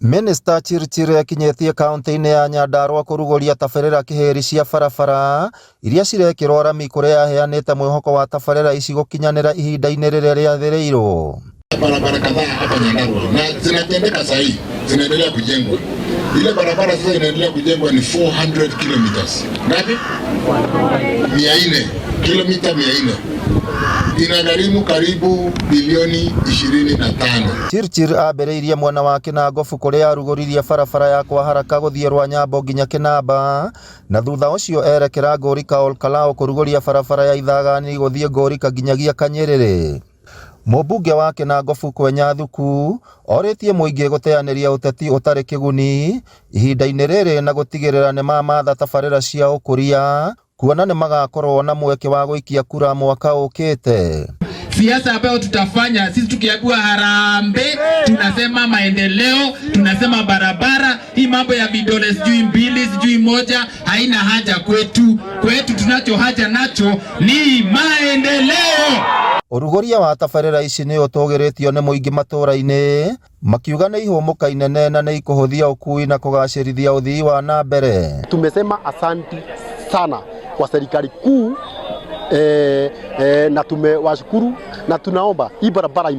Minista Chirchir ekinyĩtie kaunti-inĩ ya Nyandarua kũrugũria tabarĩra kĩhĩri cia barabara iria cirekĩrwo rami kũrĩa aheanĩte mwĩhoko wa tabarĩra ici gũkinyanĩra ihinda-inĩ rĩrĩa rĩathĩrĩirwo. Barabara kadhaa hapa Nyandarua na zinatendeka saa hii, zinaendelea kujengwa. Ile barabara sasa inaendelea kujengwa ni 400 kilometers. Ngapi? 400 kilomita 400 inagharimu karibu bilioni 25. Chirchir ambĩrĩirie mwena wa Kinangofu kũrĩa arugũririe barabara ya kwa haraka gũthiĩ Rwanyambo nginya Kinamba na thutha ũcio erekera Ngũrika Ol Kalou kũrugũria barabara ya Ithagani gũthiĩ Ngũrika nginyagia Kanyĩrĩrĩ. Mũmbunge wa Kinangofu Kwenya Thuku orĩtie mũingĩ gũteanĩria ũteti ũtarĩ kĩguni ihinda-inĩ rĩrĩ na gũtigĩrĩra nĩmamatha tabarĩra cia ũkũria kuona nĩmagakorwo na mweke wa gũikia kura mwaka ũkĩte. Siasa ambayo tutafanya sisi tukiambiwa harambee, tunasema maendeleo, tunasema barabara. Hii mambo ya vidole sijui mbili sijui moja haina haja kwetu. Kwetu tunacho haja nacho ni maendeleo. Ũrugũria wa tabarĩra ici nĩ ũtũgĩrĩtio nĩ mũingĩ matũra-inĩ makiuga nĩ ihũmũka inene na nĩ ikũhũthia ũkui na kũgacĩrithia ũthii wa na mbere. Tumesema asanti sana kwa serikali kuu na tumewashukuru na tunaomba hii barabara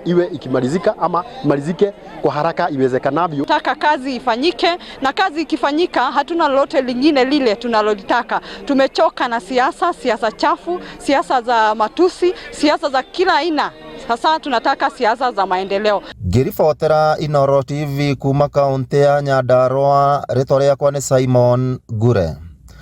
iwe ikimalizika ama imalizike kwa haraka iwezekanavyo. Taka kazi ifanyike, na kazi ikifanyika, hatuna lolote lingine lile tunalolitaka. Tumechoka na siasa, siasa chafu, siasa za matusi, siasa za kila aina. Sasa tunataka siasa za maendeleo. Ngĩribotera Inooro TV kuma kaunti ya Nyandarua, rĩtwa rĩakwa nĩ Simon Ngure.